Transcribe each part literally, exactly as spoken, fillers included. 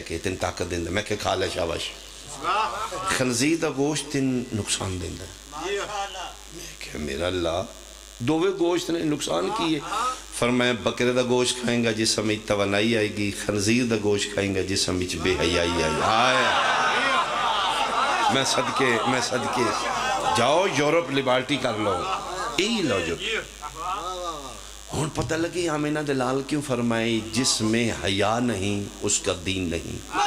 کہ تین طاقت دیندا، میں کہ کھا لے، شاباش۔ خنزیر دا گوشت تین نقصان دیندا۔ میں کہ میرا اللہ، دووے گوشت نے نقصان کی ہے؟ فرمایا، بکرے دا گوشت کھائیں گا، جسم وچ توانائی آئے گی، خنزیر دا گوشت کھائیں گا، جسم وچ بے حیائی آئے گی۔ ہائے۔ میں صدقے، میں صدقے۔ جاؤ یورپ لیبارٹری کر لو، یہی لو جو۔ ہن پتہ لگی آمنہ دے لال کیوں فرمائی، جس میں حیا نہیں، اس کا دین نہیں۔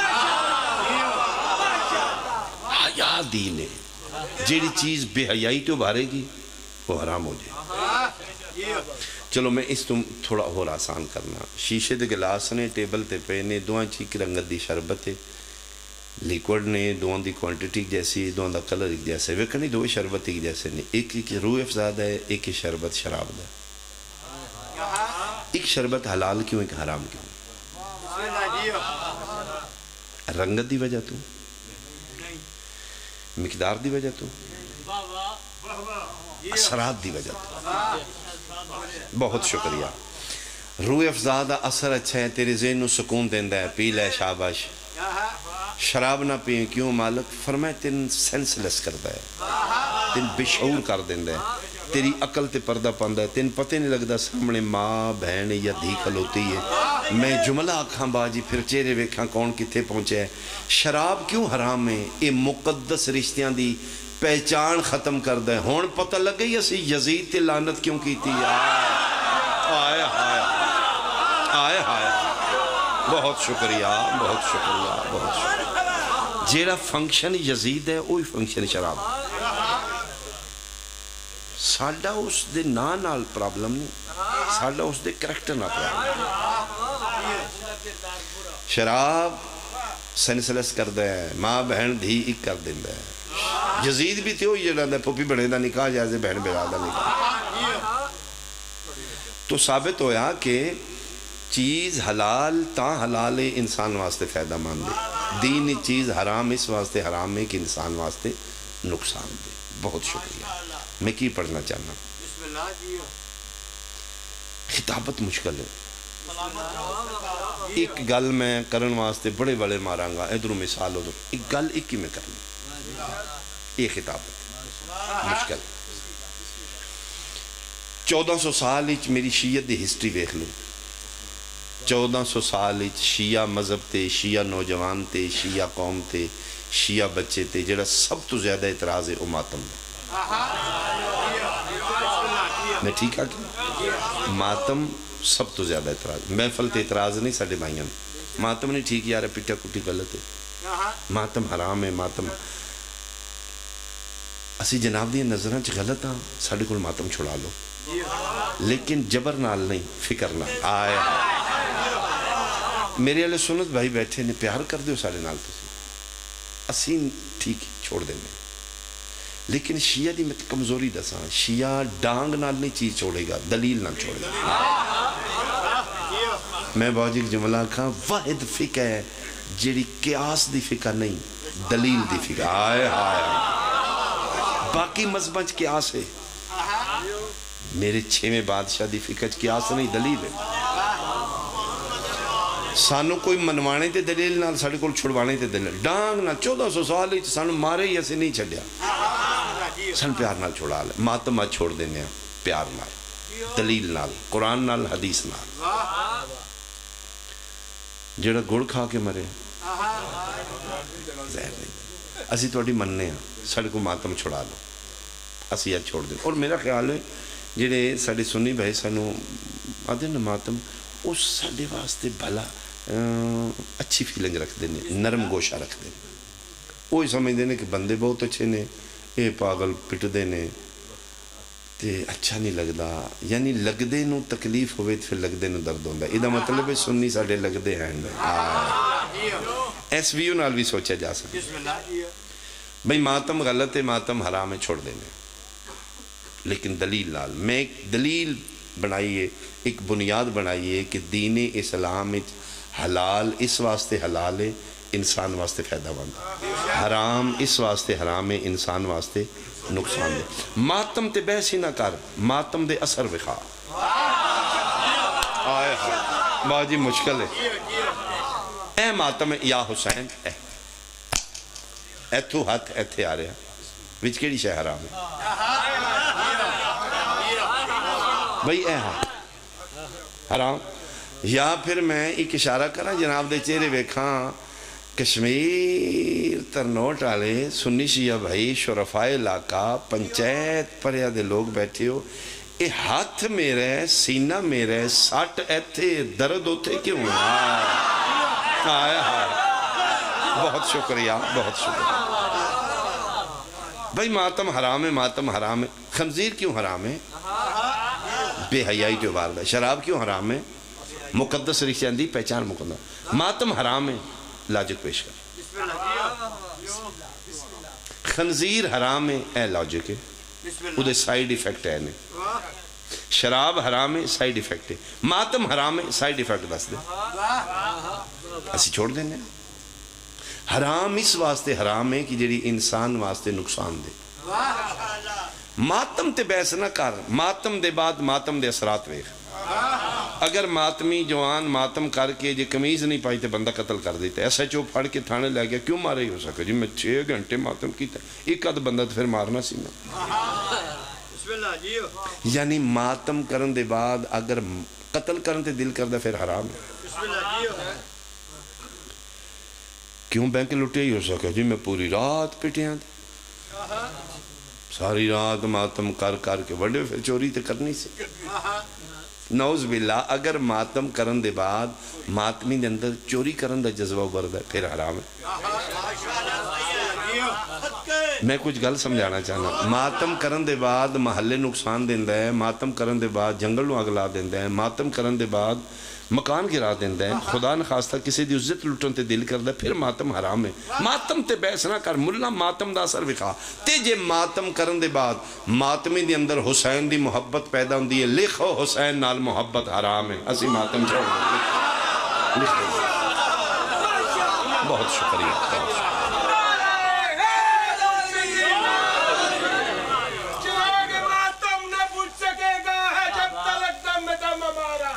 حیا دین ہے۔ جیڑی چیز بے حیائی تو ابھارے گی، وہ حرام ہو جائے۔ چلو، میں اس تو تھوڑا ہور آسان کرنا۔ شیشے دے گلاس نے، ٹیبل تے پے نے، دوواں چ ایک رنگت دی شربت ہے، لیکوئڈ نے، دوواں دی کوانٹٹی ایک جیسی ہے، دوواں دا کلر ایک جیسا ہے۔ ویکھن ہی دووے شربت ایک جیسے نے، ایک ایک روح افزا دا ہے، ایک ایک شربت شراب دا ہے۔ ایک شربت حلال کیوں، ایک حرام کیوں؟ رنگت دی وجہ تو، مقدار دی وجہ تو، اثرات دی وجہ تو۔ بہت شکریہ۔ روح افزا دا اثر اچھا ہے، تیرے ذہن نو سکون دیندا ہے، پی لے، شاباش۔ شراب نہ پی، کیوں؟ مالک فرمائے تین سینس لیس کردا ہے، تین بے شعور کر دیندا ہے، تیری عقل تے پردہ پاندا ہے، تین پتہ نہیں لگدا سامنے ماں، بہن یا دھی کھلوتی ہے۔ میں جملہ آکھاں با جی، پھر چہرے ویکھاں کون کتھے پہنچے ہے۔ شراب کیوں حرام ہے؟ اے مقدس رشتیاں دی پہچان ختم کردا ہے۔ ہن پتہ لگے ہی اسی یزید تے لعنت کیوں کیتی ہے۔ آئے ہائے، آئے ہائے۔ بہت شکریہ، بہت شکریہ، بہت شکریہ۔ جیڑا فنکشن یزید ہے، وہی فنکشن شراب۔ ساڈا اس دے ناں نال پرابلم نہیں، ساڈا اس دے کریکٹر نال پرابلم۔ شراب سینس لیس کردا ہے، ماں بہن دھی ایک کر دیندا ہے۔ یزید بھی تے ہوئی جڑا دا پھوپھی بنے دا نکاح جائز ہے، بہن بھرا دا نکاح۔ تو ثابت ہویا کہ چیز حلال تاں حلال ہے، انسان واسطے فائدہ مند ہے۔ دین اچ چیز حرام اس واسطے حرام ہے کہ انسان واسطے نقصان دہ۔ بہت شکریہ۔ میں کی پڑھنا چاہنا؟ خطابت مشکل ہے۔ ایک گل میں کرن واسطے بڑے بڑے ماراں گا، ادھروں مثال، ادھر ایک گل ایک ہی میں کرنی۔ یہ خطابت مشکل۔ چودہ سو سال اچ میری شیعت دی ہسٹری ویکھ لو۔ چودہ سو سال اچ شیعہ مذہب تے، شیعہ نوجوان تے، شیعہ قوم تے، شیعہ بچے تے جڑا سب تو زیادہ اعتراض ہے، وہ ماتم دا۔ میں ٹھیک آکھیا؟ ماتم سب تو زیادہ اعتراض۔ محفل تے اعتراض نہیں ساڈے بھائیاں نے۔ ماتم نہیں ٹھیک یار، پٹا کٹی غلط ہے۔ ماتم حرام ہے، ماتم۔ اسی جناب دیاں نظراں چ غلط ہاں، ساڈے کول ماتم چھڑا لو۔ لیکن جبر نال نہیں، فکر نال۔ آئے۔ میرے اہل سنت بھائی بیٹھے نے، پیار کر دیو ساڈے نال تسی۔ اسی ٹھیک چھوڑ دینے۔ لیکن شیعہ دی میں کمزوری دساں، شیعہ ڈانگ نال نہیں چیز چھوڑے گا، دلیل نال چھوڑے گا۔ میں باجی ایک جملہ آکھاں، واحد فقہ ہے جیڑی قیاس دی فقہ نہیں، دلیل دی فقہ۔ ہائے ہائے۔ باقی مذہباں چ قیاس ہے۔ میرے چھیویں بادشاہ دی فقہ چ قیاس نہیں، دلیل ہے۔ سانو کوئی منوانے تے دلیل نال، ساڈے کول چھڑوانے تے دلیل۔ ڈانگ نال چودہ سو سال وچ سانو مارے ہی اسی نہیں چھڈیا۔ سن پیار نال چھڑا لے۔ ماتم اج چھوڑ دینے ہاں پیار نال، دلیل نال، قرآن نال، حدیث نال۔ جیڑا گڑ کھا کے مرے، زہر نہیں۔ اسی تہاڈی مننے ہاں، ساڈے کو ماتم چھڑا لو، اسی اج چھوڑ دیں۔ اور میرا خیال ہے جیڑے ساڈے سنی بھائی سانو آدھے نا ماتم، او ساڈے واسطے بھلا، اچھی فیلنگ رکھدے نے، نرم گوشہ رکھدے نے۔ وہ سمجھدے نے کہ بندے بہت اچھے نے، اے پاگل پٹدے نے، تے اچھا نہیں لگدا، یعنی لگدے نو تکلیف ہوئے تے پھر لگدے نو درد ہوندا۔ اے دا مطلب ہے سنی ساڈے لگدے ہیں۔ ہاں۔ ایس ویو نال بھی سوچا جا سکدا۔ بھئی ماتم غلط ہے، ماتم حرام ہے، چھوڑ دینے۔ لیکن دلیل نال، میں ایک دلیل بنائی ہے، ایک بنیاد بنائی ہے کہ دین اسلام وچ حلال اس واسطے حلال ہے، انسان واسطے فائدہ مند۔ حرام اس واسطے حرام ہے، انسان واسطے نقصان دہ۔ ماتم تے بحث ہی نہ کر، ماتم دے اثر وکھا۔ آئے ہائے، واہ جی مشکل ہے۔ اے ماتم ہے یا حسین، اے۔ ایتھوں ہتھ ایتھے آ رہیا۔ وچ کیڑی شے حرام ہے؟ بھئی، اے ہاں۔ حرام۔ یا پھر میں ایک اشارہ کراں، جناب دے چہرے ویکھاں، کشمیر ترنوٹ آلے سنی شیعہ بھائی، شرفائے علاقہ، پنچایت پریا دے لوگ بیٹھے ہو، اے ہتھ میرا ہے، سینہ میرا ہے، سٹ ایتھے، درد اوتھے کیوں ہے؟ ہائے ہائے۔ بہت شکریہ، بہت شکریہ۔ بھائی، ماتم حرام ہے، ماتم حرام ہے۔ خنزیر کیوں حرام ہے؟ بے حیائی جو بار بار۔ شراب کیوں حرام ہے؟ مقدس رشتیاں دی پہچان مقدس۔ ماتم حرام ہے، لاجک پیش کر۔ خنزیر حرام ہے، اے لاجک ہے۔ اودے سائیڈ ایفیکٹ ہے نے۔ شراب حرام ہے، سائیڈ ایفیکٹ ہے۔ ماتم حرام ہے، سائیڈ ایفیکٹ دس دے۔ اسی چھوڑ دینے۔ حرام اس واسطے حرام ہے کہ جڑی انسان واسطے نقصان دے۔ ماتم تے بحث نہ کر، ماتم دے بعد ماتم دے اثرات ویکھ۔ اگر ماتمی جوان ماتم کر کے جے قمیض نہیں پائی تے بندہ قتل کر دیتا، ایس ایچ او پھڑ کے تھانے لے گیا، کیوں مارے؟ ہو سکے جی میں چھ گھنٹے ماتم کیتا، ایک ادھ بندہ تے پھر مارنا سی نا۔ بسم اللہ جی۔ یعنی ماتم کرن دے بعد اگر قتل کرن تے دل کردا پھر حرام ہے۔ بسم اللہ جی۔ کیوں بینک لٹیا ہی ہو سکے جی، میں پوری رات پٹیاں تے۔ ساری رات ماتم کر کر کے وڈے، پھر چوری تے کرنی سی۔ نعوذ باللہ، اگر ماتم کرن دے بعد ماتمی دے اندر چوری کرن دا جذبہ ابھردا ہے، پھر حرام ہے۔ میں کچھ گل سمجھانا چاہنا، ماتم کرن دے بعد محلے نقصان دیندا ہے، ماتم کرن دے بعد جنگل نو اگ لا دیندا ہے، ماتم کرن دے بعد مکان گرا دیندا ہے، خدا نخواستہ کسے دی عزت لٹن تے دل کردا ہے، پھر ماتم حرام ہے۔ ماتم تے بحث نہ کر، ملا ماتم دا اثر وکھا۔ تے جے ماتم کرن دے بعد ماتمی دے اندر حسین دی محبت پیدا ہوندی ہے، لکھو حسین نال محبت حرام ہے، اسی ماتم چھوڑ دیں۔ لکھ دیں۔ بہت شکریہ، بہت شکریہ۔ چراغ ماتم نہ بجھ سکے گا ہے جب تلک دم میں دم ہمارا۔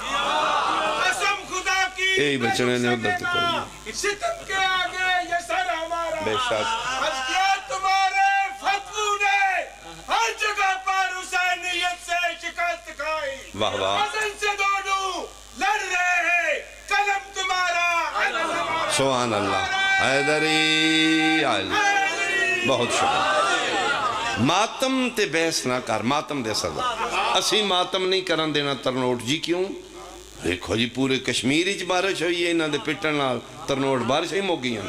قسم خدا کی یہی بچنے نے ادھر تو کوئی۔ ستم کے آگے یہ سر ہمارا۔ بے شک۔ ازکیا تمہارے فتووں نے ہر جگہ پر حسینیت سے شکست کھائی۔ واہ واہ۔ وزن سے دونوں لڑ رہے ہیں، قلم تمہارا، علم ہمارا۔ سبحان اللہ۔ حیدری علی۔ بہت شکریہ۔ ماتم تے بحث نہ کر، ماتم دے اثر دا۔ اسی ماتم نہیں کرن دینا ترنوٹ جی، کیوں؟ دیکھو جی، پورے کشمیر اچ بارش ہوئی ہے، انہاں دے پٹن نال ترنوٹ بارشاں ہی مک گئیاں۔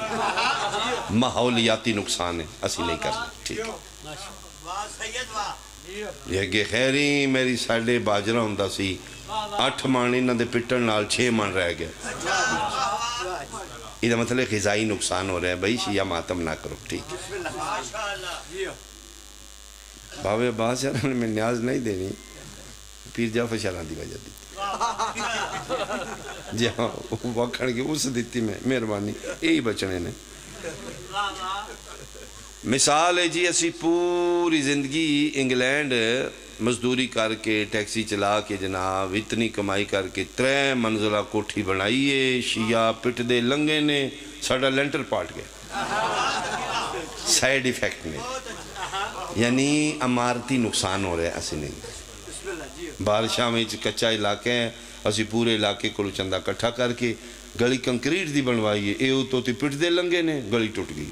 ماحولیاتی نقصان ہے، اسی نہیں کرنا۔ ٹھیک ہے۔ یہ اگے خیر ہی میری ساڈے باجرا ہوندا سی، اٹھ من انہاں دے پٹن نال چھ من رہ گئے۔ یہ مطلب غذائی نقصان ہو رہا ہے بھائی، شیعہ ماتم نہ کرو، ٹھیک ہے۔ بابے عباس شاہ نے میں نیاز نہیں دینی، پیر جعفر شاہ دی وجہ دیتی۔ جی ہاں، وہ آکھن کہ اس دیتی میں، مہربانی، یہی بچنے نے۔ مثال ہے جی، اسی پوری زندگی انگلینڈ مزدوری کر کے، ٹیکسی چلا کے جناب، اتنی کمائی کر کے ترے منزلہ کوٹھی بنائی ہے، شیعہ پٹ دے لنگے نے، ساڈا لینٹر پاٹ گیا۔ سائیڈ ایفیکٹ نے، یعنی عمارتی نقصان ہو رہا ہے، اسی نہیں۔ بارشاں وچ کچا علاقہ ہے، اسی پورے علاقے کولوں چندہ کٹھا کر کے گلی کنکریٹ دی بنوائی ہے، اے اتوں تے پٹ دے لنگے نے، گلی ٹوٹ گئی۔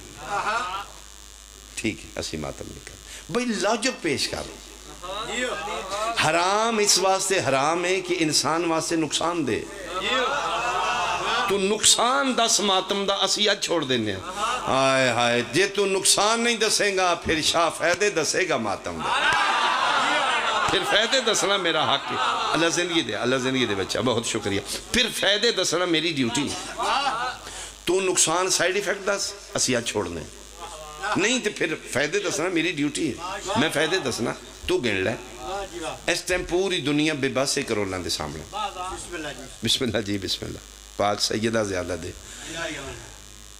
ٹھیک ہے، اسی ماتم نہیں کر۔ بھئی لاجک پیش کر۔ حرام اس واسطے حرام ہے کہ انسان واسطے نقصان دہ۔ تو نقصان دس ماتم دا، اسی اج چھوڑ دینے ہاں۔ ہائے ہائے، جے تو نقصان نہیں دسیں گا، پھر شاہ فائدے دسے گا ماتم دا۔ پھر فائدے دسنا میرا حق ہے۔ اللہ زندگی دے، اللہ زندگی دے بچہ، بہت شکریہ۔ پھر فائدے دسنا میری ڈیوٹی ہے۔ تو نقصان، سائیڈ ایفیکٹ دس، اسی اج چھوڑنے۔ نہیں تے پھر فائدے دسنا میری ڈیوٹی ہے، میں فائدے دسنا، تو گن لے۔ اس ٹائم پوری دنیا بے بس ہے کروڑاں دے سامنے۔ بسم اللہ جی، بسم اللہ۔ پاک سیدہ زیادہ دے۔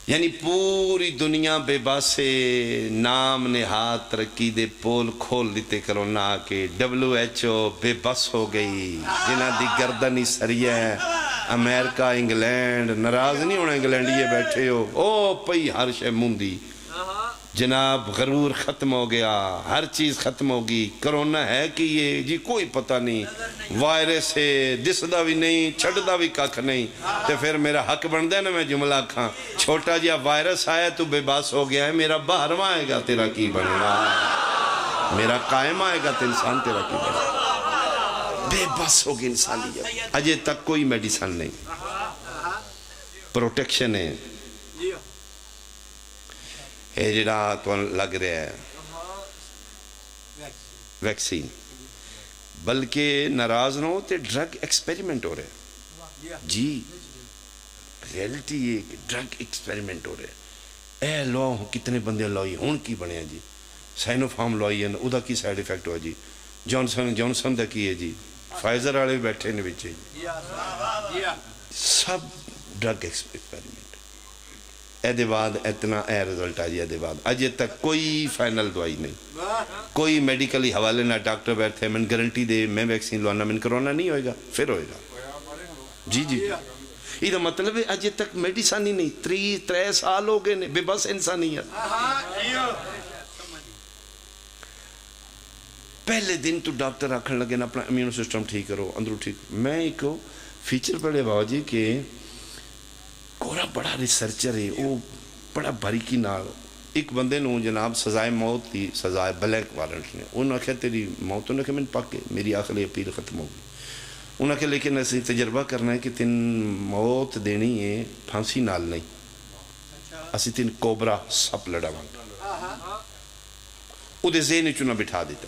یعنی پوری دنیا بے بس ہے، نام نہاد ترقی دے پول کھول دیتے کرونا آ کے، ڈبلیو ایچ او بے بس ہو گئی، جنہاں دی گردن ہی سریہ ہے، امریکہ، انگلینڈ، ناراض نہیں ہونا، انگلینڈیے بیٹھے ہو، او پئی ہر شے موندی۔ جناب، غرور ختم ہو گیا، ہر چیز ختم ہو گئی۔ کرونا ہے کی یہ جی، کوئی پتہ نہیں۔ وائرس ہے، دسدا بھی نہیں، چھڈدا بھی ککھ نہیں۔ تے پھر میرا حق بندا ہے نا، میں جملہ آکھاں، چھوٹا جہا وائرس آیا، تو بے بس ہو گیا ہے، میرا بارہواں آئے گا، تیرا کی بنے گا؟ میرا قائم آئے گا، تو انسان تیرا کی بنے گا؟ بے بس ہو گئی انسانیت۔ اجے تک کوئی میڈیسن نہیں، پروٹیکشن ہے۔ یہ جڑا تمہیں لگ رہا ہے ویکسین، بلکہ ناراض نہ ہو، تے ڈرگ ایکسپیریمنٹ ہو رہا ہے جی۔ ریئلٹی یہ کہ ڈرگ ایکسپیریمنٹ ہو رہا ہے۔ اے لو، کتنے بندے لائی، ہن کی بنیا جی؟ سائنوفارم لوائی ہے، ادا کی سائیڈ افیکٹ ہوا جی؟ جانسن جانسن دا کی ہے جی؟ فائزر والے بھی بیٹھے نے وچ جی۔ سب ڈرگ ایکسپیریمنٹ۔ اے دے بعد اتنا اے رزلٹ آ جی، اے دے بعد اجے تک کوئی فائنل دوائی نہیں، کوئی میڈیکلی حوالے نہ۔ ڈاکٹر بیٹھے، میں گارنٹی دے، میں ویکسین لوانا، میں کرونا نہیں ہوئے گا، پھر ہوئے گا۔ جی جی۔ یہ مطلب ہے اجے تک میڈیسن ہی نہیں، تری ترے سال ہو گئے نے، بے بس انسانیت۔ پہلے دن تو ڈاکٹر آکھن لگے نا، اپنا امیون سسٹم ٹھیک کرو، اندروں ٹھیک۔ میں ایک فیچر پڑھے بابا جی کہ گورا بڑا ریسرچر ہے، وہ بڑا باریکی نال ایک بندے نو جناب سزائے موت دی سزا ہے، بلیک وارنٹ نے۔ انہوں آخیا، تیری موت؟ انہوں آخیا، میں پک گئے، میری آخری اپیل ختم ہو گئی۔ انہوں آخیا، لیکن اسی تجربہ کرنا ہے کہ تین موت دینی ہے پھانسی نال نہیں، اسی تین کوبرا سپ لڑاواں گے۔ اودے ذہن وچ انہاں بٹھا دیتا۔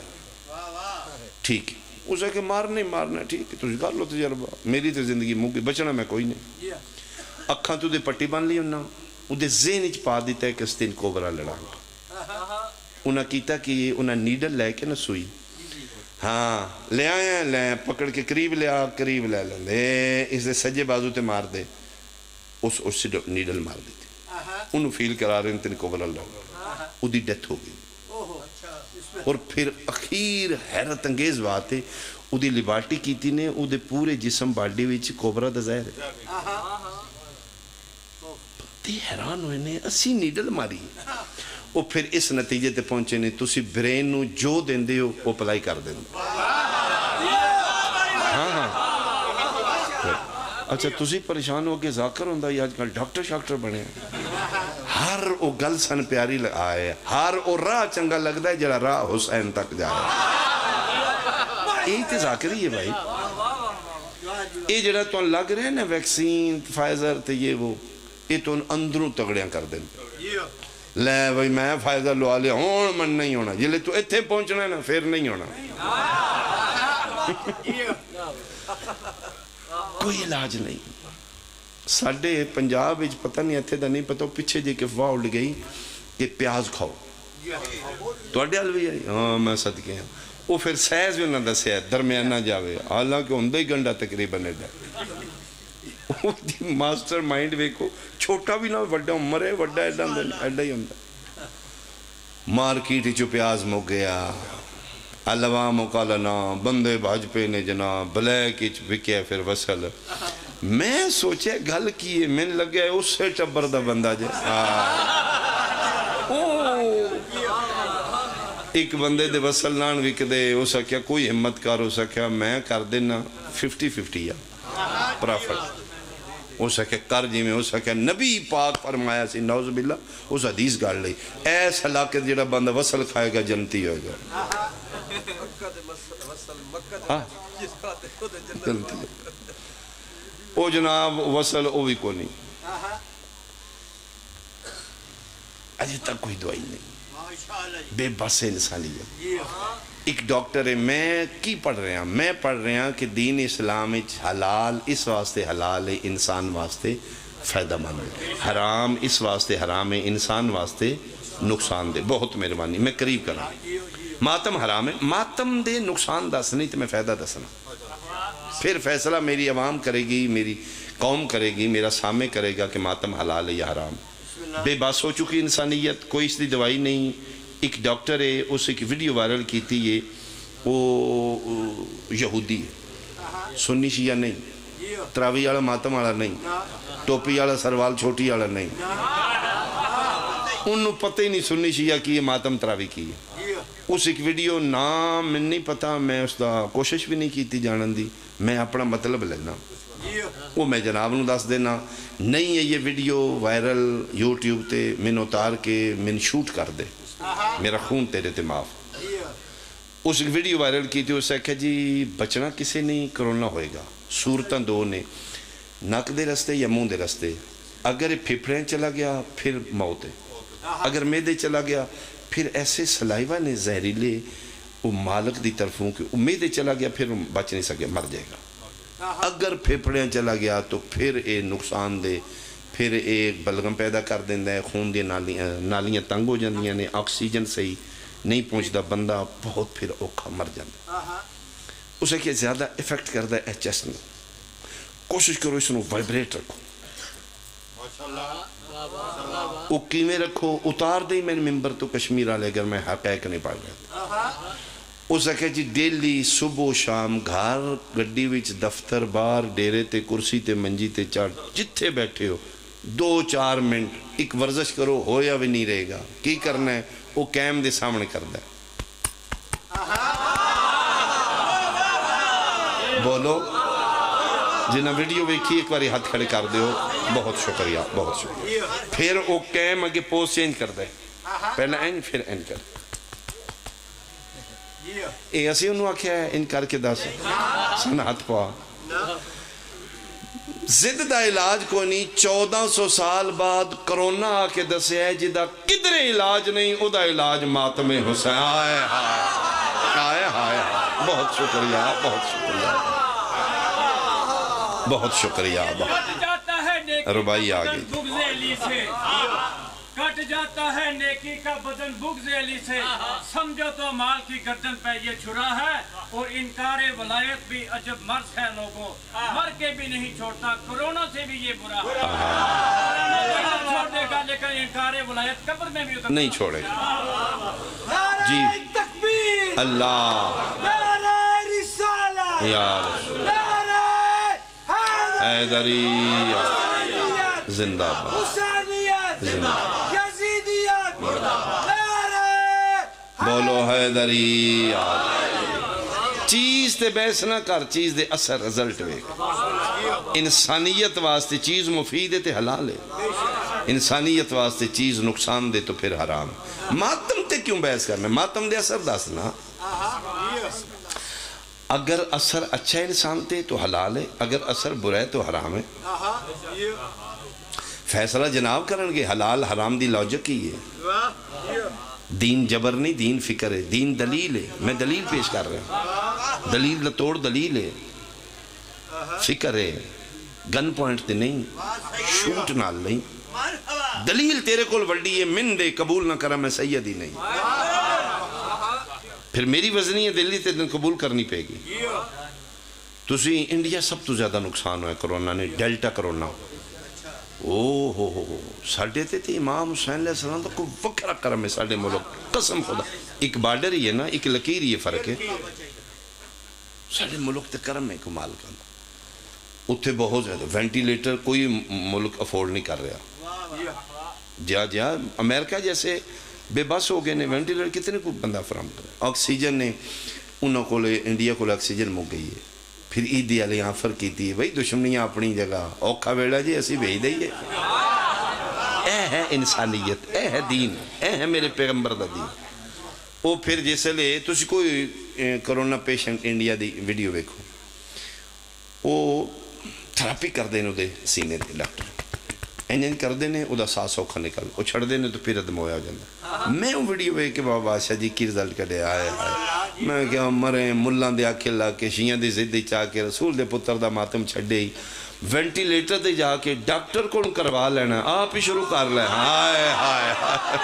ٹھیک ہے۔ اس آکھیا، مارنا ہی مارنا، ٹھیک ہے، تسی کر لو تجربہ، میری تے زندگی مک گئی، بچنا میں کوئی نہیں۔ اکھاں تو دے پٹی بن لی انہاں، اودے ذہن وچ پا دیتا ہے کہ اس دن کوبرا لڑاں گا۔ انہاں کیتا کہ انہاں نیڈل لے کے نہ سوئی، ہاں، لے آیا، لے پکڑ کے قریب لیا، قریب لے لیندے، اس دے سجے بازو تے مار دے۔ اس اس نیڈل مار دیتی۔ انہوں فیل کرا رہے ہیں تین کوبرا لگ، اودی ڈیتھ ہو گئی۔ اور پھر اخیر حیرت انگیز بات ہے، اودی لیبارٹری کیتی نے، اودے پورے جسم باڈی وچ کوبرا دا زہر ہے۔ تے حیران ہوئے نے، اسی نیڈل ماری۔ وہ پھر اس نتیجے تے پہنچے نے، تسی برین نو جو دیندے ہو، وہ اپلائی کر دیندے۔ ہاں، ہاں۔ اچھا، تسی پریشان ہو کہ ذاکر ہوندا یا اج کل ڈاکٹر شاکٹر بنے؟ ہر او گل سن پیاری ل-، آئے، ہر او راہ چنگا لگدا ہے جڑا راہ حسین تک جائے۔ یہی تے ذاکر ہی ہے بھائی۔ یہ جڑا تہاں لگ رہا ہے نا ویکسین، فائزر تے یہ وہ، یہ تہاں اندروں تگڑیاں کر دیں۔ لے بھائی، میں فائزر لوا لیا، ہن من نہیں ہونا۔ جلے تو اتھے پہنچنا ہے نا، پھر نہیں ہونا۔ کوئی علاج نہیں۔ ساڈے پنجاب وچ پتہ نہیں، اتھے دا نہیں پتہ، پچھے جے کہ افواہ اڈ گئی کہ پیاز کھاؤ۔ تہاڈے حال بھی آئی؟ ہاں، میں صدقے ہاں۔ وہ پھر سائز بھی انہاں دسیا، درمیانہ جاوے، حالانکہ ہوندا ہی گنڈا تقریباً ایڈا۔ وہ دی ماسٹر مائنڈ ویکھو، چھوٹا بھی نہ، وڈا عمر ہے، وڈا ایڈا ہوندا، ایڈا ہی ہوندا۔ مارکیٹ وچوں پیاز مک گیا، العوام کالا نام، بندے بھج پے نے جناب، بلیک وچ وکیا پھر وصل۔ میں سوچیا گل کی ہے، مین لگا ہے اسے ٹبر دا بندہ جے۔ ہاں۔ او۔ ایک بندے دے وصل نان وکدے، اس آکھیا کوئی ہمت کر، اس آکھیا میں کر دینا ففٹی ففٹی آ۔ پرافٹ۔ اس آکھیا کر جی میں، اس آکھیا نبی پاک فرمایا سی، نعوذ باللہ، اس حدیث گھڑ لئی، ایس علاقے تے جڑا بندہ وصل کھائے گا جنتی ہوئے گا۔ ہاں۔ جنتی۔ او جناب وصل او بھی کونی۔ اجے تک کوئی دوائی نہیں۔ بے بس ہے انسانیت۔ ایک ڈاکٹر ہے، میں کی پڑھ رہا؟ میں پڑھ رہا کہ دین اسلام وچ حلال اس واسطے حلال ہے، انسان واسطے فائدہ مند ہے، حرام اس واسطے حرام ہے، انسان واسطے نقصان دہ۔ بہت مہربانی، میں قریب کراں۔ ماتم حرام ہے، ماتم دے نقصان دس نہیں تے میں فائدہ دسنا۔ پھر فیصلہ میری عوام کرے گی، میری قوم کرے گی، میرا سامع کرے گا کہ ماتم حلال ہے یا حرام۔ بے بس ہو چکی انسانیت، کوئی اس دی دوائی نہیں۔ ایک ڈاکٹر ہے، اس ایک ویڈیو وائرل کیتی ہے، وہ یہودی ہے، سنی شیعہ نہیں۔ تراوی والا ماتم والا نہیں، ٹوپی والا سروال چھوٹی والا نہیں۔ انہوں پتہ ہی نہیں سنی شیعہ کی یہ ماتم تراوی کی ہے۔ اس ایک ویڈیو نام میں نہیں پتا، میں اس دا کوشش بھی نہیں کیتی جانن دی، میں اپنا مطلب لینا۔ وہ میں جناب نو دس دینا، نہیں ہے یہ ویڈیو وائرل یوٹیوب تے، من اتار کے من شوٹ کر دے، میرا خون تیرے تے معاف۔ اس ویڈیو وائرل کیتی، اس آکھیا جی بچنا کسے نہیں، کرونا ہوئے گا۔ صورتاں دو نے، نک دے رستے یا منہ دے رستے۔ اگر یہ پھپھڑیاں چلا گیا پھر موت ہے، اگر میدے چلا گیا پھر ایسے سلائیوا نے زہریلے، وہ مالک دی طرفوں کہ وہ میدے چلا گیا پھر بچ نہیں سکے، مر جائے گا۔ اگر پھپھڑیاں چلا گیا تو پھر یہ نقصان دے، پھر یہ بلغم پیدا کر دیندا ہے، خون دی نالی-، نالیاں تنگ ہو جاندیاں نے، آکسیجن صحیح نہیں پہنچدا، بندہ بہت پھر اوکھا مر جاندا۔ اسے کہ زیادہ افیکٹ کردا ہے چیسٹ نو۔ کوشش کرو اس نو وائبریٹ رکھو۔ وہ کیویں رکھو؟ اتار دے میں ممبر تو کشمیر والے، اگر میں حقائق نہیں پڑھ رہا۔ اس آکھیا جی ڈیلی صبح و شام گھر، گڈی وچ، دفتر، باہر، ڈیرے تے، کرسی تے، منجی تے چڑھ، جتھے بیٹھے ہو، دو چار منٹ ایک ورزش کرو، ہویا بھی نہیں رہے گا۔ کی کرنا ہے؟ وہ کیم دے سامنے کردا ہے۔ بولو، جنہاں ویڈیو ویکھی ایک باری ہاتھ کھڑے کر دیو۔ بہت شکریہ، بہت شکریہ۔ پھر وہ کیم اگے پوز چینج کردا ہے، پہلے انج پھر انج کر۔ اے اسی انہوں آکھیا ہے انج کر کے دس، سن ہاتھ پوا۔ ضد دا علاج کوئی نہیں، چودہ سو سال بعد کرونا آ کے دسیا ہے جدا کدرے علاج نہیں، او دا علاج ماتم حسین۔ ہائے ہائے، ہائے ہائے ہائے، بہت شکریہ، بہت شکریہ، بہت شکریہ، بہت۔ کٹ جاتا ہے نیکی کا بدن بغض علی سے۔ کٹ جاتا ہے نیکی کا بدن بغض علی سے۔ سمجھو تو مال کی گردن پہ یہ چھرا ہے، اور انکار ولایت بھی عجب مرض ہے لوگوں، مر کے بھی نہیں چھوڑتا، کرونا سے بھی یہ برا ہے۔ کرونا چھوڑ دے گا لیکن انکار ولایت قبر میں بھی اتر نہیں چھوڑے۔ جی۔ نعرہ تکبیر، اللہ۔ نعرہ رسالت، یا رسول۔ نعرہ حیدری، زندہ باد۔ حسینیت، زندہ باد۔ یزیدیت، مردہ باد۔ نعرہ، بولو حیدری۔ چیز تے بحث نہ کر، چیز دے اثر، رزلٹ ویکھ۔ انسانیت واسطے چیز مفید ہے تے حلال ہے، انسانیت واسطے چیز نقصان دے تو پھر حرام ہے۔ ماتم تے کیوں بحث کرنا؟ ماتم دے اثر دس نا۔ اگر اثر اچھا ہے انسان تے تو حلال ہے، اگر اثر برا ہے تو حرام ہے۔ فیصلہ جناب کرن گے، حلال حرام دی لاجک ہی ہے۔ دین جبر نہیں، دین فکر ہے، دین دلیل ہے۔ میں دلیل پیش کر رہا ہوں، دلیل دا توڑ دلیل ہے، فکر ہے، گن پوائنٹ تے نہیں، شوٹ نال نہیں۔ دلیل تیرے کول وڈی ہے، من دے قبول نہ کراں، میں سید ہی نہیں۔ پھر میری وزنی ہے دل دی، تے تینوں قبول کرنی پے گی۔ تسی انڈیا سب تو زیادہ نقصان ہویا کرونا نے، ڈیلٹا کرونا۔ او ہو ہو ہو، ساڈے تے تے امام حسین علیہ السلام دا کوئی وکھرا کرم ہے ساڈے ملک، قسم خدا۔ ایک بارڈر ہی ہے نا، ایک لکیر ہی ہے، فرق ہے۔ ساڈے ملک تے کرم ہے کمال کا۔ اتھے بہت زیادہ وینٹیلیٹر کوئی ملک افورڈ نہیں کر رہا۔ جا جا، امریکہ جیسے بے بس ہو گئے نے، وینٹیلیٹر کتنے کو بندہ فراہم کرے؟ آکسیجن نے، انہاں کول، انڈیا کول آکسیجن مک گئی ہے۔ پھر عید دی علی آفر کیتی ہے، بھئی دشمنیاں اپنی جگہ، اوکھا ویلا جی اسی بھیج دئیے۔ اے ہے انسانیت، اے ہے دین، اے ہے میرے پیغمبر دا دین۔ او پھر جس لے تسی کوئی، اے، کرونا پیشنٹ انڈیا دی ویڈیو ویکھو، او تھراپی کردے نے اودے سینے تے ڈاکٹر۔ انج انج کردے نے، اودے ساہ سوکھا نکل، او چھڑدے نے تو پھر ادمویا ہو جاندا۔ میں او ویڈیو ویکھ کے بابا بادشاہ جی کی رزلٹ کڈھیا، ہائے ہائے۔ میں کہیا مرے ملاں دے آکھے لگ کے، شیعاں دی ضد اچ آ کے، رسول دے پتر دا ماتم چھڈے ہی، وینٹیلیٹر تے جا کے ڈاکٹر کول کروا لینا، آپ ہی شروع کر لے۔ ہائے ہائے ہائے۔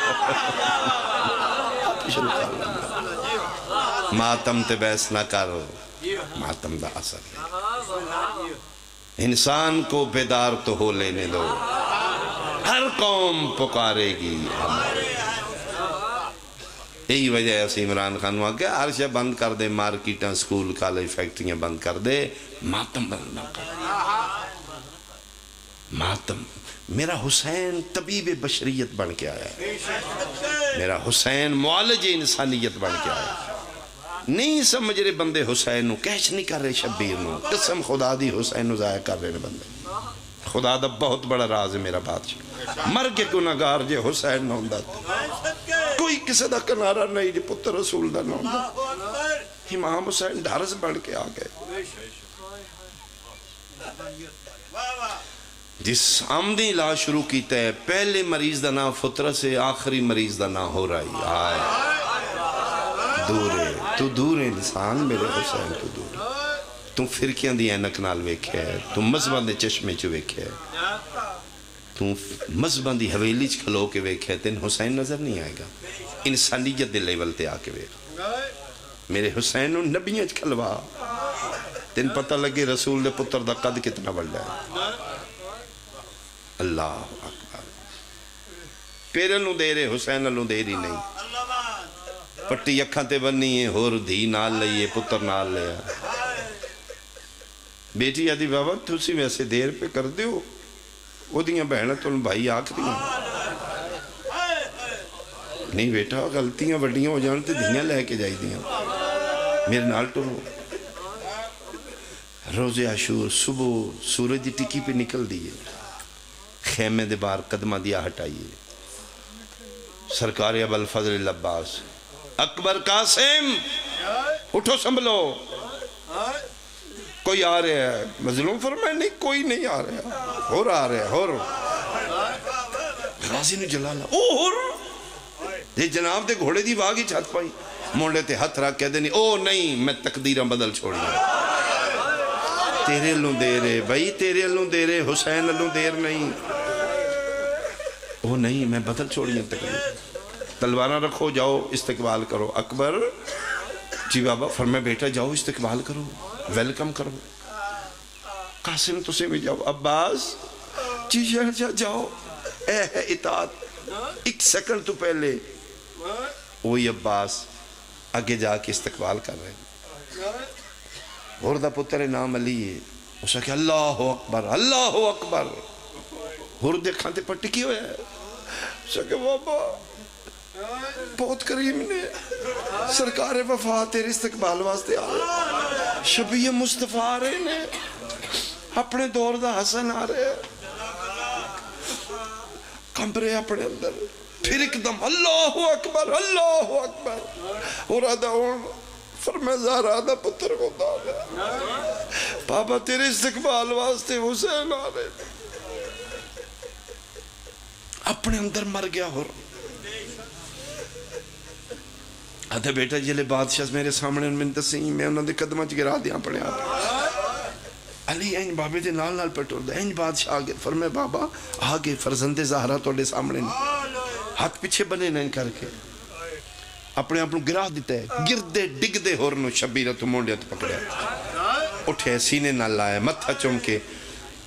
آپ ہی شروع کر لینا۔ ماتم تے بحث نہ کر، ماتم دا اثر ہے۔ انسان کو بیدار تو ہو لینے دو، ہر قوم پکارے گی ہمارے۔ یہی وجہ ہے اسی عمران خان نو آکھیا ہر شے بند کر دے، مارکیٹاں، سکول، کالج، فیکٹریاں بند کر دے، ماتم بند نہ کر۔ ماتم۔ میرا حسین طبیب بشریت بن کے آیا ہے۔ میرا حسین معالج انسانیت بن کے آیا ہے۔ نہیں سمجھ رہے بندے حسین نو، کیچ نہیں کر رہے شبیر نو۔ قسم خدا دی، حسین نو ضائع کر رہے نے بندے۔ خدا دا بہت بڑا راز ہے میرا بادشاہ۔ مر کے گناہگار جے حسین نہ ہوندا تے۔ کوئی کسے دا کنارہ نہیں جے پتر رسول دا نہ ہوندا۔ امام حسین ڈھارس بن کے آ گئے۔ جس آمدی علاج شروع کیتا ہے، پہلے مریض دا نام فطرس ہے، آخری مریض دا نام ہو رہا ہے۔ ہائے۔ دور ہے، تو دور ہے انسان، میرے حسین تو دور ہے۔ تو فرقیاں دی عینک نال ویکھے، تو مذہباں دے چشمے چ ویکھے، تو مذہباں دی حویلی چ کھلو کے ویکھے، تین حسین نظر نہیں آئے گا۔ انسانیت دے لیول تے آ کے ویکھ۔ میرے حسین نو نبیاں چ کھلوا، تین پتہ لگے رسول دے پتر دا قد کتنا وڈا ہے۔ اللہ اکبر۔ پیرے نو دیر ہے، حسین نو دیر ہی نہیں۔ پٹی اکھاں تے بنی ہے، ہور دھی نال لئی ہے، پتر نال لیا۔ بیٹی آدھی، "بابا، تسی ویسے دیر پہ کر دیو، او دیاں بہناں تانوں بھائی آکھ دیاں۔" "نہیں بیٹا، غلطیاں وڈیاں ہو جان تے دھیاں لے کے جائی دیاں۔ میرے نال ٹرو۔" روز عاشور صبح سورج دی ٹکی پہ نکل دی ہے، خیمے دے باہر قدماں دی آہٹ آئی ہے۔ سرکار ابوالفضل العباس، "اکبر قاسم، اٹھو، سنبھلو، کوئی آ رہا ہے۔" مظلوم فرمائے، "نہیں، کوئی نہیں آ رہا، ہور آ رہا ہے، ہور۔" غازی نو جلال آ، "او ہور؟" جے جناب دے گھوڑے دی واگ اچ ہتھ پائی، مونڈے تے ہتھ رکھ کے دینی، "او نہیں، میں تقدیراں بدل چھوڑیاں۔" تیرے الوں دیر ہے بھائی، تیرے الوں دیر ہے، حسین الوں دیر نہیں۔ "او نہیں، میں بدل چھوڑیاں تقدیر۔" "تلواراں رکھو، جاؤ استقبال کرو۔" "اکبر۔" "جی بابا۔" فرمایا، "بیٹا جاؤ استقبال کرو، ویلکم کرو۔" "قاسم تسیں بھی جاؤ۔" "عباس۔" "جی شہنشاہ جاؤ۔" اے ہے اطاعت۔ ایک سیکنڈ تو پہلے وہی عباس اگے جا کے استقبال کر رہے ہیں۔ ہور دا پتر نام علی ہے۔ اس آکھیا، "اللہ اکبر، اللہ اکبر۔" ہور دے اکھاں تے پٹی کی ہویا ہے؟ اس آکھیا، "بابا، بہت کریم نے، سرکار وفا تیرے استقبال واسطے آ رہے، شبیہ مصطفیٰ آ رہے نے، اپنے دور دا حسن آ رہے۔" کمب رہے اپنے اندر۔ پھر ایک دم، "اللہ اکبر، اللہ اکبر۔" اور آدھا ہون، فرمایا، "زہرا دا پتر خدا دا، بابا تیرے استقبال واسطے حسین آ رہے۔" اپنے اندر مر گیا۔ ہور آدھا، "بیٹا، جلے بادشاہ میرے سامنے ہن، میں دسی، میں انہاں دے قدماں چ گرا دیاں اپنے آپ۔" علی انج بابے دے نال نال پہ ٹردا، انج بادشاہ آ گئے۔ فرمایا، "بابا، آ گئے فرزند زہرا تہاڈے سامنے نے۔" ہتھ پیچھے بنے نے انج کر کے، اپنے آپ نو گرا دیتا ہے۔ گردے ڈگدے ہور نو شبیر اتھوں مونڈے تے پکڑیا، اٹھے سینے نال لایا، متھا چم کے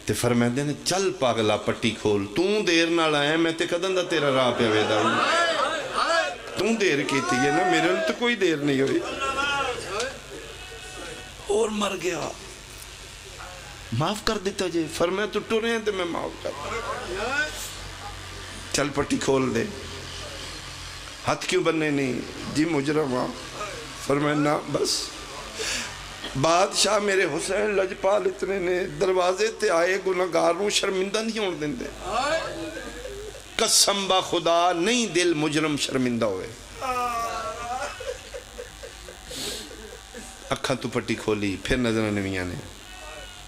تے فرمیندے نے، "چل پاگلا، پٹی کھول، توں دیر نال آیا، میں تے کدن دا تیرا راہ پیا ویدا ہوں۔ توں دیر کیتی ہے نا، میرے نال تے کوئی دیر نہیں ہوئی۔" اور مر گیا۔ "معاف کر دیتا جے۔" فرمایا، "تو ٹرے ہیں تے میں معاف کر دیتا۔" "چل پٹی کھول دے۔" "ہتھ کیوں بننے نہیں؟" "جی مجرم ہاں۔" فرمایا، "نہ بس، بادشاہ میرے حسین لجپال اتنے نے، دروازے تے آئے گناہگار نوں شرمندہ نہیں ہون دیندے۔ قسم با خدا نہیں دل مجرم شرمندہ ہوئے۔" اکھاں تو پٹی کھولی، پھر نظراں نویاں نے،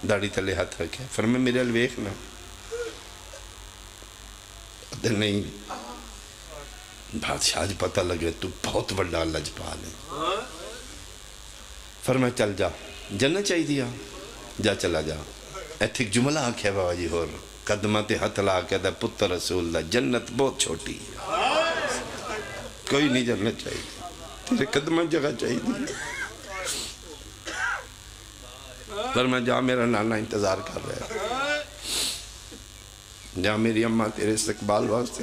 داڑھی تلے ہتھ رکھیا، فرمایا، "میرے ال ویکھ نا۔" تے نہیں، بادشاہ اج پتہ لگے تو بہت وڈا لجپال ہے۔ فرمایا، "چل جا، جنت چاہیدی آ، جا چلا جا۔" ایتھے ایک جملہ آکھیا بابا جی، ہور قدماں تے ہتھ لا کے آدھا، "پتر رسول دا، جنت بہت چھوٹی ہے، کوئی نہیں جنت چاہیدی، تیرے قدماں جگہ چاہیدی ہے۔" فرمایا، "جا، میرا نانا انتظار کر رہا ہے۔" جا میری اماں تیرے استقبال واسطے۔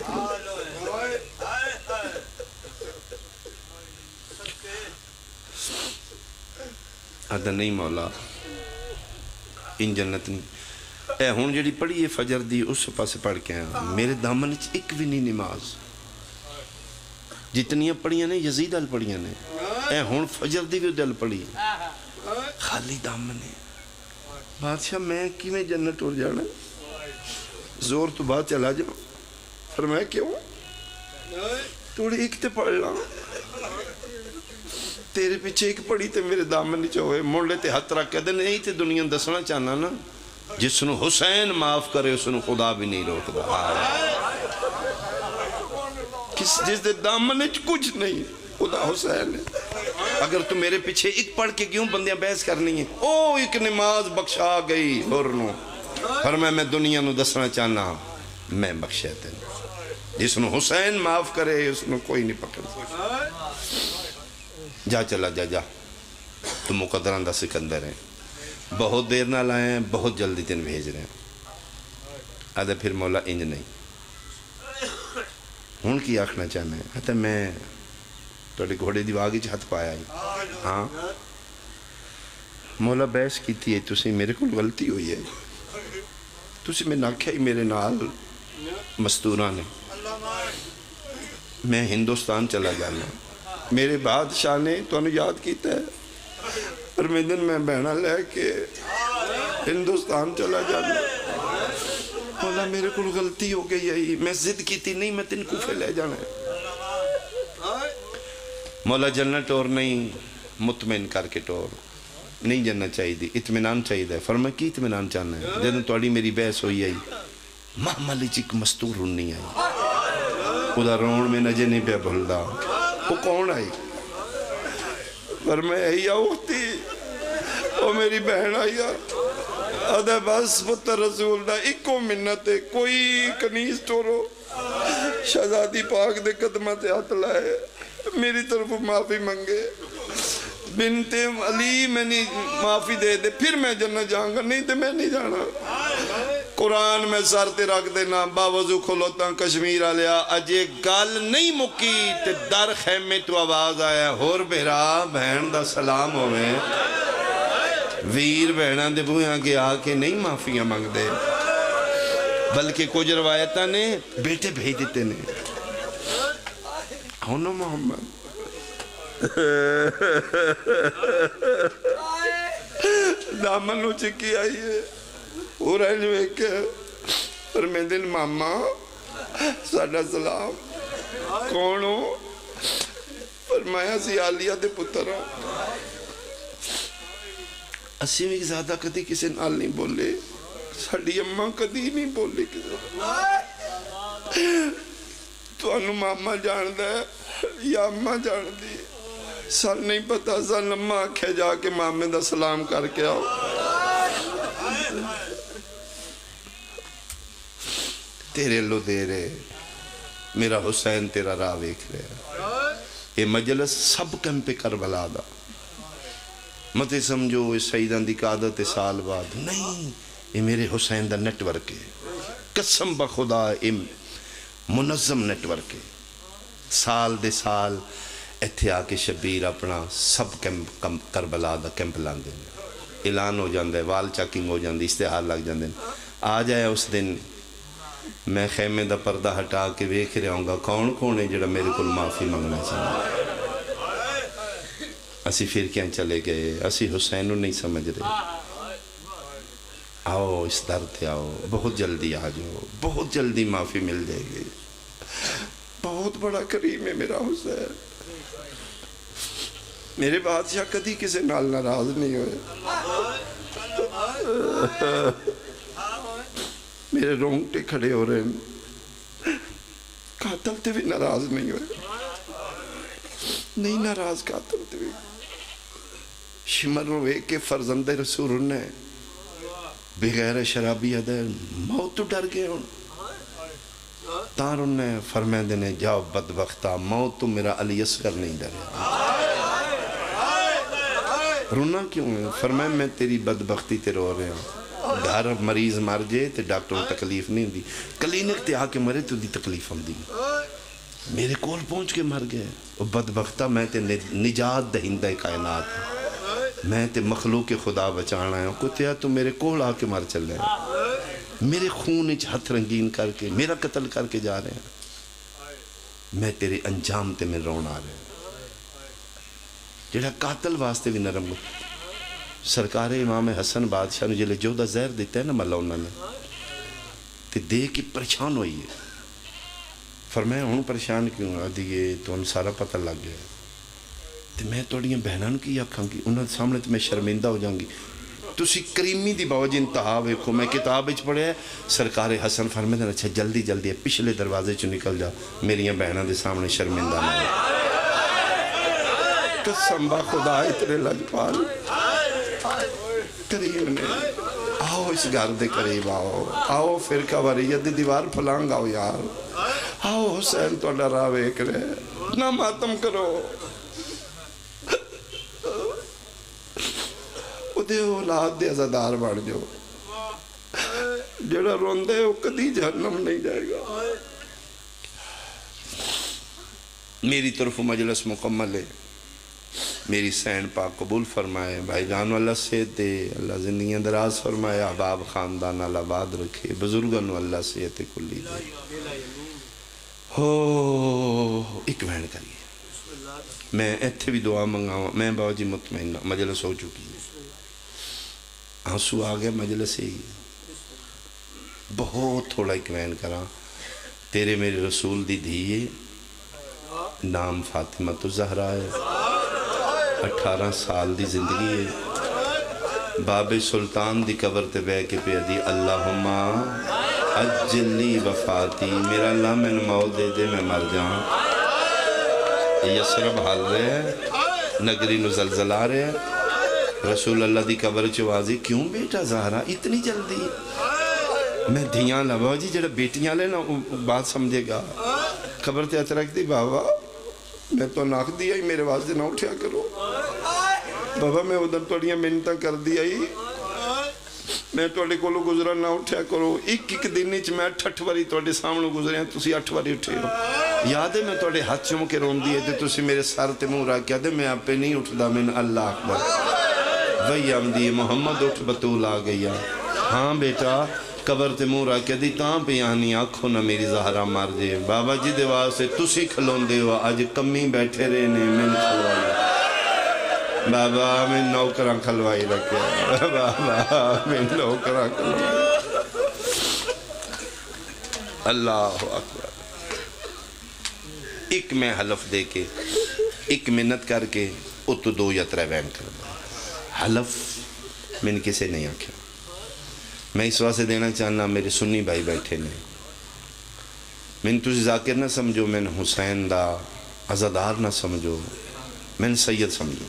آدھا، "نہیں مولا، ان جنت نہیں۔" اے ہن جیڑھی پڑھی ہے فجر دی، اس پاسے پڑھ کے آیا۔ میرے دامن وچ اک وی نہیں نماز۔ جتنیاں پڑھیاں نے، یزید ال پڑھیاں نے۔ اے ہن فجر دی وی اودے ال پڑھی۔ خالی دامن ہے۔ بادشاہ، میں کیویں جنت ٹر جانا؟ زور تو بعد چلا جاؤں۔ فرمایا، کیوں؟ توڑے ایک تے پڑھ لاں۔ تیرے پیچھے ایک پڑھی تے میرے دامن وچ ہوئے، منڈے تے ہتھ رکھ کے دے، نہیں تے دنیا دسنا چاہنا نا، جس نو حسین معاف کرے، اس نو خدا بھی نہیں روکدا۔ کس، جس دے دامن وچ کچھ نہیں، خدا حسین ہے۔ اگر تو میرے پیچھے ایک پڑھ کے کیوں بندیاں بحث کرنی ہے؟ او ایک نماز بخشا گئی ہور نو۔ فرمایا، میں دنیا نو دسنا چاہنا، میں بخشیا تین۔ جس نو حسین معاف کرے، اس نو کوئی نہیں پکڑ سکتا۔ جا چلا جا، جا۔ تو مقدراں دا سکندر ہے۔ بہت دیر نال آئے ہیں، بہت جلدی تین بھیج رہے ہیں۔ آدھے، پھر مولا انج نہیں۔ ہن کی آکھنا چاہنا ہے؟ آدھے، میں تہاڈے گھوڑے دی واگ وچ ہتھ پایا ہی۔ ہاں۔ مولا، بحث کیتی ہے تسی، میرے کول غلطی ہوئی ہے۔ تسی میں آکھیا ہی میرے نال مستوراں نے۔ میں ہندوستان چلا جانا۔ میرے بادشاہ نے تانوں یاد کیتا ہے۔ فرمیندن میں بہناں لے کے ہندوستان چلا جانا۔ مولا، میرے کول غلطی ہو گئی ہے، میں ضد کیتی نہیں، میں تین کوفے لے جانا ہے۔ مولا، جنت ٹور نہیں، مطمئن کر کے ٹور۔ نہیں جنت چاہیدی، اطمینان چاہیدا ہے۔ فرمایا، کی اطمینان چاہنا ہے؟ جدوں تہاڈی میری بحث ہوئی آئی، محمل وچ ایک مستور رونی آئی۔ اودا رون میں اجے نہیں پیا بھلدا۔ او کون آئی؟ فرمایا، ہی اختی، او میری بہن آئی آ۔ آدھے، بس پتر رسول دا اکو منت ہے، کوئی کنیز ٹورو۔ شہزادی پاک دے قدماں تے ہتھ لائے، میری طرف معافی منگے، بنت علی میں نہیں، معافی دے دے، پھر میں جنت جاؤں گا، نہیں تے میں نہیں جانا۔ قرآن میں سر تے رکھ دینا، باوضو کھلوتا، کشمیر آلیا، اجے گل نہیں مکی تے در خیمے تو آواز آیا، ہور بھرا، بہن دا سلام ہووے۔ ویر بہناں دے بوہیاں اگے آ کے نہیں معافیاں منگدے، بلکہ کچھ روایتاں نے بیٹے بھیج دیتے نے۔ ہن محمد دامن نو چکی آئی ہے۔ اور اینج ویکھ کے فرمیندے نے، ماما، ساڈا سلام۔ کون ہو؟ فرمایا، اسی عالیہ دے پتر ہاں۔ اسی وی زیادہ کدی کسے نال نہیں بولے، ساڈی اماں کدی نہیں بولی کسے نال۔ تانوں ماما جاندا ہے یا اماں جاندی؟ سن نہیں پتا، سن اماں آکھیا، جا کے مامے دا سلام کر کے آؤ۔ تیرے لو دیر ہے، میرا حسین تیرا راہ ویکھ رہا ہے۔ یہ مجلس سب کیمپ کربلا دا۔ مت سمجھو یہ سیداں دی قیادت ہے سال بعد، نہیں، یہ میرے حسین دا نیٹ ورک ہے۔ قسم بخدا، یہ منظم نیٹ ورک ہے۔ سال دے سال ایتھے آ کے شبیر اپنا سب کیمپ، کم-، کربلا دا کیمپ لاندے نے۔ اعلان ہو جاندا ہے، وال چاکنگ ہو جاندی، اشتہار لگ جاندے نے۔ آ جائے اس دن، میں خیمے دا پردہ ہٹا کے ویکھ رہا ہوں گا، کون کون ہے جڑا میرے کول معافی منگنا چاہندا ہے۔ اسی فرقیاں چلے گئے، اسی حسین نو نہیں سمجھ رہے۔ آؤ، اس در تے آؤ، بہت جلدی آ جاؤ، بہت جلدی معافی مل جائے گی۔ بہت بڑا کریم ہے میرا حسین۔ میرے بادشاہ کدی کسے نال ناراض نہیں ہوئے۔ میرے رونگٹے کھڑے ہو رہے ہیں۔ قاتل تے بھی ناراض نہیں ہوئے، نہیں ناراض قاتل تے بھی۔ شمر نو ویکھ کے فرزند رسول رونا ہے۔ بغیر شرابی آدھا، موت تو ڈر گئے ہن؟ تاں رونا ہے۔ فرمیندے نے، جاؤ بدبختا، موت تو میرا علی اصغر نہیں ڈریا۔ رونا کیوں ہے؟ فرمایا، میں تیری بدبختی تے رو رہا ہوں۔ گھر مریض مر جائے تے ڈاکٹر نو تکلیف نہیں ہوندی، کلینک تے آ کے مرے تے اوندی تکلیف ہوندی۔ میرے کول پہنچ کے مر گئے۔ او بدبختا، میں تے نج-، نجات دہندہ کائنات ہاں۔ میں تے مخلوق خدا بچان آیا ہوں۔ کتیا، تو میرے کول آ کے مر چلے۔ میرے خون وچ ہتھ رنگین کر کے، میرا قتل کر کے جا رہے ہیں۔ میں تیرے انجام تے میں رون آ رہا ہوں۔ جڑا قاتل واسطے بھی نرم ہو۔ سرکار امام حسن بادشاہ نے جلے جودا زہر دیتا ہے نا ملا انہاں نے، تے دے کے پریشان ہوئی ہے۔ فرمایا، "ہن پریشان کیوں آ دیے؟ تہن سارا پتہ لگ گیا۔" تے میں تہاڈیاں بہناں نوں کی آکھاں گی؟ انہاں دے سامنے تے میں شرمندہ ہو جاں گی۔ تسی کریمی دی بابا جی انتہا ویکھو، میں کتاب وچ پڑھیا ہے، سرکار حسن فرمیندے نے، "اچھا جلدی جلدی ہے، پچھلے دروازے چوں نکل جا، میریاں بہناں دے سامنے شرمندہ نہ ہو۔" قسم با خدا اتنے لجپال کریم نے۔ آؤ اس گھر دے قریب آؤ، آؤ فرقہ واریت دی دیوار پھلانگ آؤ یار، آؤ حسین تہاڈا راہ ویکھ رہے، نہ ماتم کرو۔ اودے اولاد دے عزادار بن جاؤ۔ جڑا روندا ہے، وہ کدی جہنم نہیں جائے گا۔ میری طرف مجلس مکمل ہے۔ میری سین پاک قبول فرمائے۔ بھائی جان نوں اللہ صحت دے، اللہ زندگیاں دراز فرمائے، احباب خاندان اللہ آباد رکھے، بزرگاں نوں اللہ صحت کلی دے۔ ہو، ایک وین کریے۔ میں ایتھے بھی دعا منگاواں، میں بابا جی مطمئن ہاں، مجلس ہو چکی ہے۔ آنسو آ گئے مجلس ہی۔ بہت تھوڑا ایک وین کراں۔ تیرے میرے رسول دی دھی ہے، نام فاطمہ تو زہرا ہے، اٹھارہ سال دی زندگی ہے۔ بابے سلطان دی قبر تے بہ کے پیا دی، "اللہم عجل لی وفاتی"، میرا اللہ مینوں موت دے دے، میں مر جاں۔ یثرب ہل رہے، نگری نو زلزلہ آ رہے۔ رسول اللہ دی قبر چ آواز ہی، "کیوں بیٹا زہرا، اتنی جلدی؟" میں دھیاں لا بابا جی، جڑا بیٹیاں لے نا، وہ بات سمجھے گا۔ قبر تے ہتھ رکھ دی، "بابا، میں تو ناخ دیا ہی، میرے واسطے نہ اٹھیا کرو۔ بابا، میں ادھر تہاڈیاں منتاں کر دیا ہی۔" میں تہاڈے کولوں گزرا نہ اٹھیا کرو۔ ایک ایک دن وچ میں اٹھ اٹھ واری تہاڈے سامنے گزریا، تسی اٹھ واری اٹھے ہو۔ یاد ہے میں تہاڈے ہتھ چوم کے روندی ہے تے تسی میرے سر تے منہ رکھ کے آدھے، "میں آپے نہیں اٹھدا، من اللہ اکبر۔" وہی آمدی ہے، "محمد اٹھ، بتول آ گئی ہے۔" ہاں بیٹا، قبر تے منہ رکھ کے دی تاں پہ آنی، آکھو نہ میری زہرا مر جے۔ بابا جی دے واسطے تسی کھلوندے ہو، اج کمی بیٹھے رہے نے، من کھلوائی۔ بابا میں نوکراں کھلوائی رکھے۔ بابا میں نوکراں کھلوائی۔ اللہ اکبر۔ ایک میں حلف دے کے، ایک منت کر کے، اتو دو یا ترے وین کر دے۔ حلف میں نے کسے نہیں آکھیا۔ میں اس واسطے دینا چاہنا، میرے سنی بھائی بیٹھے نے، میں تسی ذاکر نہ سمجھو، میں حسین دا عزادار نہ سمجھو، میں سید سمجھو۔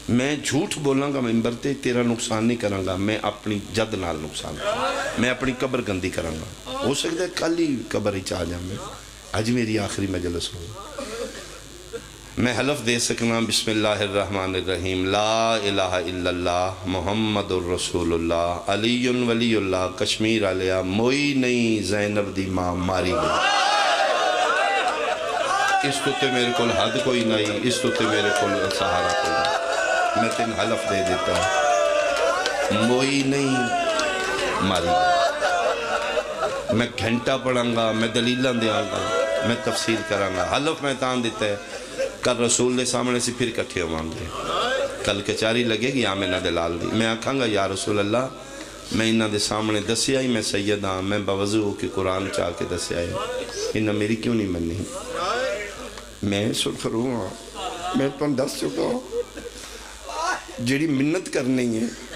میں جھوٹ بولاں گا ممبر تے، تیرا نقصان نہیں کراں گا، میں اپنی جد نال نقصان کراں، میں اپنی قبر گندی کراں گا۔ ہو سکتا ہے کل ہی قبر وچ آ جاواں میں، اج میری آخری مجلس ہو۔ میں حلف دے سکنا، بسم اللہ الرحمن الرحیم، لا الہ الا اللہ محمد الرسول اللہ علی ولی اللہ، کشمیر آلیا، موئی نہیں زینب دی ماں ماری گئی۔ اس تو تے میرے کول حد کوئی نہیں، اس تو تے میرے کول سہارا کوئی نہیں۔ میں تین حلف دے دیتا، موئی نہیں، ماری گئی۔ میں گھنٹہ پڑھاں گا، میں دلیلاں دیاں گا، میں تفسیر کراں گا۔ حلف میں تاں دیتا ہے، کل رسول دے سامنے سی پھر کٹھے ہوواں گے۔ کل کچاری لگے گی آمنہ دے لال دی۔ میں آکھاں گا، یا رسول اللہ، میں انہاں دے سامنے دسیا ہی میں سید ہاں، میں باوضو ہو کے قرآن چا کے دسیا ہے، انہاں میری کیوں نہیں منی؟ میں سرخرو ہاں، میں تہاں دس چکا ہاں۔ جیڑی منت کرنی ہے،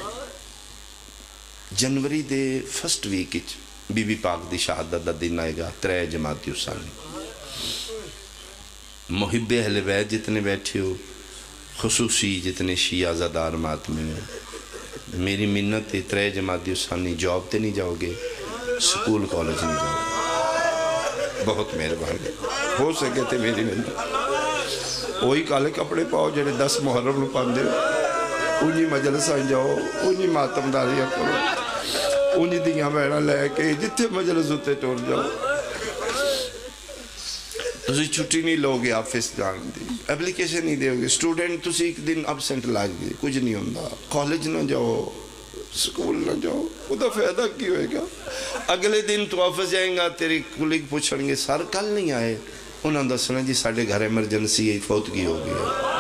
جنوری دے فرسٹ ویک اچ بی بی پاک دی شہادت دا دن آئے گا، ترے جمادی الثانی۔ محب اہل بیت جتنے بیٹھے ہو، خصوصی جتنے شیعہ عزادار ماتمی ہو، میری منت ہے، ترے جمادی الثانی جاب تے نہیں جاؤ گے، سکول کالج نہیں جاؤ گے۔ بہت مہربانی، ہو سکے تے میری منت۔ وہی کالے کپڑے پاؤ جڑے دس محرم نو پاندے ہو، انجی مجلساں جاؤ، انجی ماتم داریاں کرو، انجی دیاں بہناں لے کے جتھے مجلس اتے ٹر جاؤ۔ تسی چھٹی نہیں لو گے آفس جان دی، اپلیکیشن نہیں دیو گے، سٹوڈنٹ تسی ایک دن ابسنٹ لگ گئے، کچھ نہیں ہوندا۔ کالج نہ جاؤ، سکول نہ جاؤ، ادا فائدہ کی ہوئے گا؟ اگلے دن تو آفس جائیں گا، تیرے کلیگ پوچھن گے، "سر کل نہیں آئے؟" انہاں دسنا، "جی ساڈے گھر ایمرجنسی ہے، فوتگی ہو گئی ہے۔"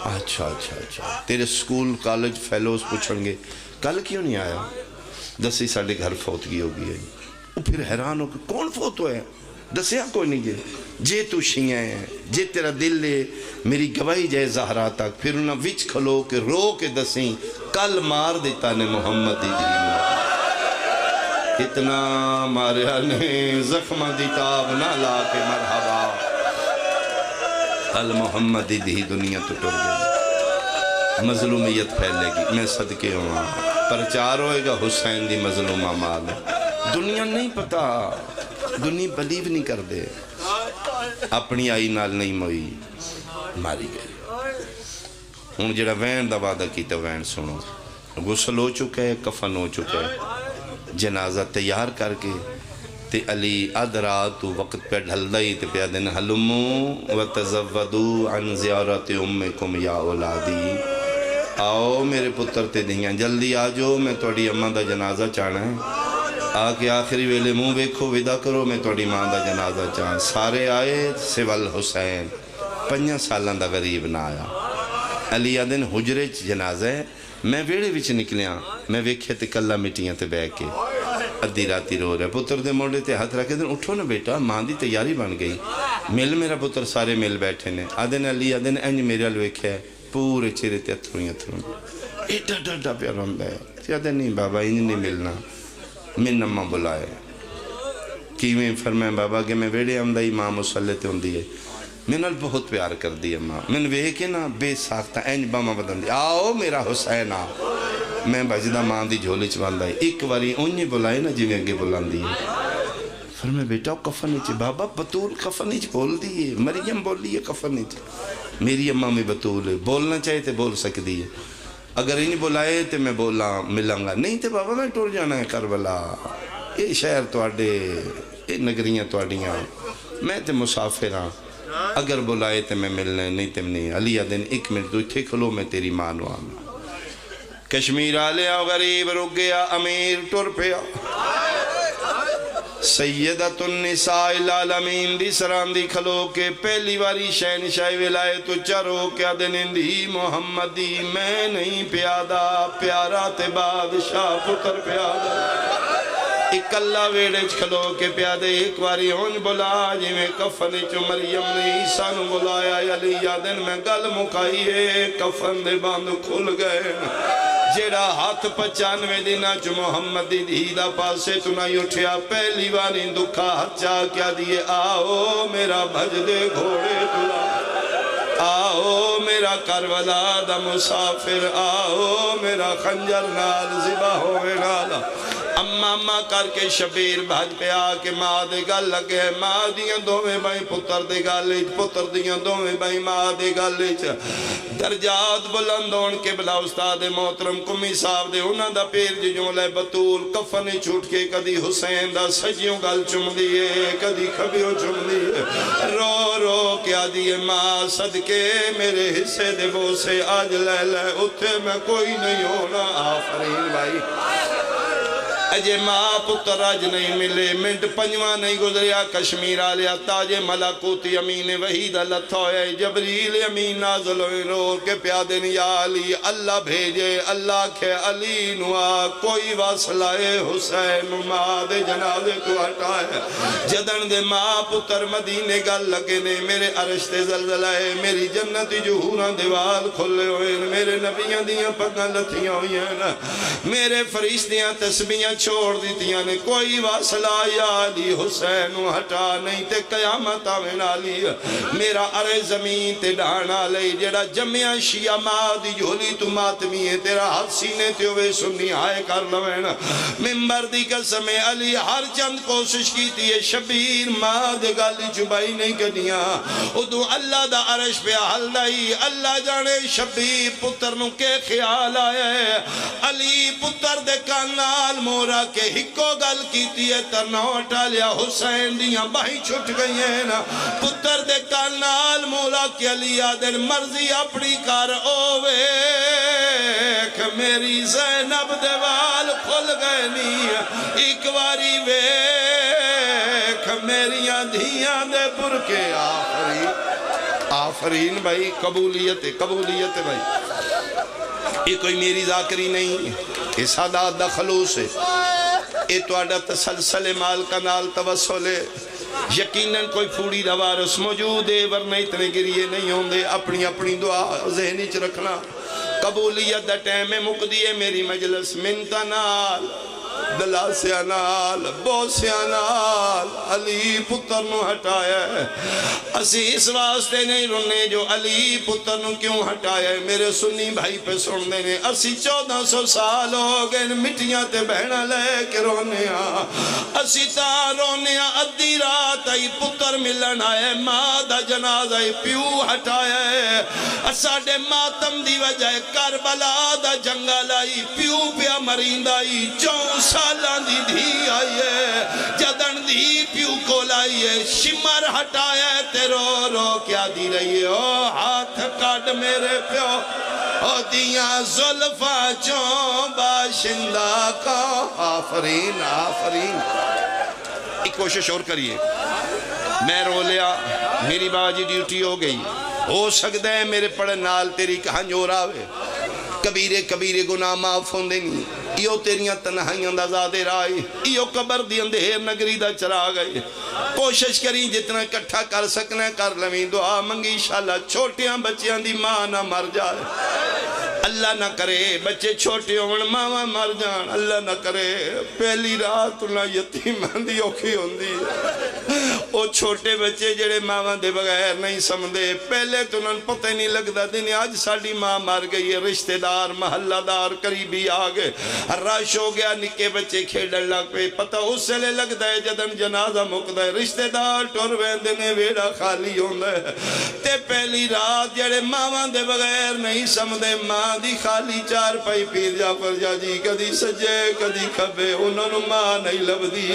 اچھا، اچھا، اچھا۔ تیرے سکول کالج فیلوز پوچھن گے، "کل کیوں نہیں آیا؟" دسی، "ساڈے گھر فوتگی ہو گئی ہے۔" وہ پھر حیران ہو کے، "کون فوت ہویا ہے؟" دسیا کوئی نہیں جے۔ جے تو شیعہ ہے، جے تیرا دل ہے میری گواہی جائے زہرا تک، پھر انہاں وچ کھلو کے رو کے دسیں، "کل مار دیتا نے محمد دی دھی نو۔" اتنا ماریا نے زخماں دی تاب نہ لا کے، مرحبا۔ کل محمد دی دھی دنیا تو ٹر گئی۔ مظلومیت پھیلے گی، میں صدقے ہواں۔ پرچار ہوئے گا حسین دی مظلومہ ماں دا۔ دنیا نہیں پتا، دنیا بلیو نہیں کردے۔ اپنی آئی نال نہیں موئی، ماری گئی۔ ہن جڑا وین دا وعدہ کیتا، وین سنو، غسل ہو چکا ہے، کفن ہو چکا ہے، جنازہ تیار کر کے، تے علی ادھ رات تو وقت پہ ڈھلدا ہی تے پیا دن، "ہلمو وتزودوا عن زیارت امکم یا اولادی۔" آؤ میرے پتر تے دھیاں، جلدی آ جاؤ، میں تہاڈی اماں دا جنازہ چانا ہے۔ آ کے آخری ویلے منہ ویکھو، ودا کرو، میں تہاڈی ماں دا جنازہ چاں۔ سارے آئے سوائے حسین، پنجاں سالاں دا غریب نہ آیا۔ علی آدھن، "حجرے چ جنازہ ہے۔" میں ویڑے وچ نکلیاں، میں ویکھیا تے کلا مٹیاں تے بہ کے ادھی راتی رو رہا۔ پتر دے موڈے تے ہتھ رکھ کے آدھن، "اٹھو نا بیٹا، ماں دی تیاری بن گئی، مل میرا پتر۔" سارے مل بیٹھے نے۔ آدھن، علی آدھن، "انج میرے ال ویکھیا ہے، پورے چہرے تے اتھروں ہی اتھروں۔" ایڈا ڈاڈا پیا روندا ہے۔ تے آدھن، "نہیں بابا، انج نہیں ملنا، میں اماں بلائے۔" کیویں؟ فرمایا، "بابا، کہ میں ویڑے آندا ہی، ماں مصلے تے ہوندی ہے، میرے نال بہت پیار کردی ہے ماں، مینوں ویکھ کے نا بے ساختہ اینج باہواں ودھاندی، 'آؤ میرا حسین آ.' میں بھجدا ماں دی جھولی چ واندا ہے، ایک واری اونج ہی بلائے نا جویں اگے بلاندی ہے۔" فرمایا، "بیٹا، او کفن وچ ہے۔" "بابا، بتول کفن وچ بولدی ہے، مریم بولی ہے کفن وچ۔" میری اماں وی بتول ہے، بولنا چاہے تے بول سکدی ہے۔ اگر انج بلائے تے میں بولاں، ملاں گا، نہیں تے بابا میں ٹر جانا ہے کربلا۔ اے شہر تہاڈے، اے نگریاں تہاڈیاں، میں تے مسافر ہاں۔ اگر بلائے تے میں ملنا ہے، نہیں تے نہیں۔ علی آدھن، "ایک منٹ تو اتھے کھلو، میں تیری ماں نو آنا۔" کشمیر آلیا، غریب رک گیا، امیر ٹر پیا۔ سیدۃ النساء العالمین دی سراندی کھلو کے پہلی واری شہنشاہ ولایت اچا رو کے آدھن، "اندھی محمدی میں نہیں پیادا، پیارا تے بادشاہ پتر پیادا۔" اکلا ویڑے چ کھلو کے پیادے، ایک واری اونج بلا جویں کفن چ مریم نے عیسیٰ نو بلایا۔ علی آدھن، میں گل مکائی ہے، کفن دے بند کھل گئے۔ جیڑا ہتھ پچانوے دناں چ محمد دی دھی دا پاسے تو نہ اٹھیا، پہلی واری دکھا ہتھ چا کے آدھی ہے، "آؤ میرا بھجدے گھوڑے دلا، آؤ میرا کربلا دا مسافر، آؤ میرا خنجر نال ذبح ہووے نال۔" اماں اماں کر کے شبیر بھج پیا کے ماں دے گل لگے۔ ماں دیاں دوویں بائیں پتر دے گل اچ، پتر دیاں دوویں بائیں ماں دے گل اچ۔ درجات بلند ہون۔ قبلہ استاد محترم قمی صاحب دے، انہاں دا پیر جیوں لے بتول کفن اچ اٹھ کے کدی حسین دا سجیوں گل چمدی ہے، کدی کھبیوں چمدی ہے۔ رو رو کے آدھی ہے، "ماں صدقے میرے حصے دے بوسے اج لے لے، اتھے میں کوئی نہیں ہونا۔" آفرین بھائی۔ اجے ماں پتر اج نہیں ملے، منٹ پنجواں نہیں گزریا، کشمیر آلیا تاج ملکوتی امین وحی دا لتھا ہویا ہے، جبریل امین نازل ہوئے، رو کے پیا دن، "یا علی، اللہ بھیجے، اللہ آکھے علی نو آ، کوئی وس لائے حسین نو ماں دے جنازے تو ہٹائے۔" جدن دے ماں پتر مدینے گل لگے نے، میرے عرش تے زلزلہ ہے، میری جنت جو حوراں دے وال کھلے ہوئے نے، میرے نبیاں دیاں پگاں لتھیاں ہوئیاں نے۔ میرے فرشتیاں تسبیحاں چھوڑ دتیاں نے، کوئی وس لا یا علی حسین نو ہٹا، نہیں تے قیامت آون آلی۔ میرا عرش زمین تے ڈھان آلے، جیڑا جمیا شیعہ ماں دی جھولی تو ماتمی ہے، تیرا ہاتھ سینے تے ہوئے سنی ہائے کر لوین۔ ممبر دی قسم ہے، علی ہر چند کوشش کیتی ہے، شبیر ماں دے گل چ بائی نہیں کڈیاں۔ ادوں اللہ دا عرش پیا ہلدا ہی، اللہ جانے شبیر پتر نو کے خیال آیا ہے۔ علی پتر دے کن نال مورا کے ہکو گل کیتی ہے، ترناوٹ آلیا حسین دیاں باہیں چھٹ گئیاں۔ پتر دے کن نال مورا کے علی آدھن، "مرضی اپنی کر، او ویکھ۔" میری زینب دے وال کھل گئے نی، ایک واری ویکھ میریاں دھیاں دے برقعے۔ آفرین، آفرین بھائی، قبولیت ہے، قبولیت ہے بھائی۔ یہ کوئی میری ذاکری نہیں، یہ سادات دا خلوص ہے۔ یہ تہاڈا تسلسل ہے، مالکاں نال توسل ہے۔ یقیناً کوئی پھوڑی دا وارث موجود ہے، ورنہ اتنے گریے نہیں ہوندے۔ اپنی اپنی دعا ذہن وچ رکھنا۔ قبولیت دا ٹائم ہے، مکدی ہے میری مجلس۔ منتاں نال، دلاسیاں نال، بوسیاں نال علی پتر نو ہٹایا ہے۔ اسی اس واسطے نہیں رونے جو علی پتر نو کیوں ہٹایا ہے۔ میرے سنی بھائی پہ سن دے نے، اسی چودہ سو سال ہو گئے نے، مٹیاں تے بہنا لے کے رونے ہاں۔ اسی تاں رونے ہاں، ادھی رات آئی پتر ملن آئے، ماں دا جنازہ ہی پیو ہٹایا ہے۔ اساڈے ماتم دی وجہ ہے، کربلا دا جنگل آئی، پیو پیا مریندا ہی، چوں سالاں دی دھی آئی ہے۔ جدن دھی پیو کول آئی ہے، شمر ہٹایا ہے تے رو رو کے آدھی رہی ہے، او ہاتھ کڈ میرے پیو، او دیاں زلفاں چوں باشندہ کا۔ آفرین، آفرین۔ ایک کوشش اور کریے۔ میں رو لیا، میری ماں جی ڈیوٹی ہو گئی۔ ہو سکدا ہے میرے پڑھن نال تیری ایک ہنج ہور آوے۔ کبیرے کبیرے گناہ معاف ہوندے نی۔ ایہو تیریاں تنہائیاں دا زاد راہ ہے۔ ایہو قبر دی اندھیر نگری دا چراغ ہے۔ کوشش کریں جتنا اکٹھا کر سکنا ہے کر لویں۔ دعا منگی، انشاءاللہ چھوٹیاں بچیاں دی ماں نہ مر جائے۔ اللہ نہ کرے بچے چھوٹے ہون، ماواں مر جان۔ اللہ نہ کرے۔ پہلی رات انہاں یتیماں دی اوکھی ہوندی ہے۔ او چھوٹے بچے جڑے ماواں دے بغیر نہیں سمدے، پہلے تے انہاں نوں پتہ ہی نہیں لگدا۔ دن اج ساڈی ماں مر گئی ہے، رشتہ دار، محلہ دار، قریبی آ گئے، رش ہو گیا، نکے بچے کھیڈن لگ پئے۔ پتہ اس ویلے لگدا ہے جدن جنازہ مکدا ہے، رشتہ دار ٹر ویندے نے، ویڑا خالی ہوندا ہے۔ تے پہلی رات جڑے ماواں دے بغیر نہیں سمدے، ماں دی خالی چارپائی، پیر جعفر شاہ جی کدی سجے کدی کھبے، انہاں نوں ماں نہیں لبدی۔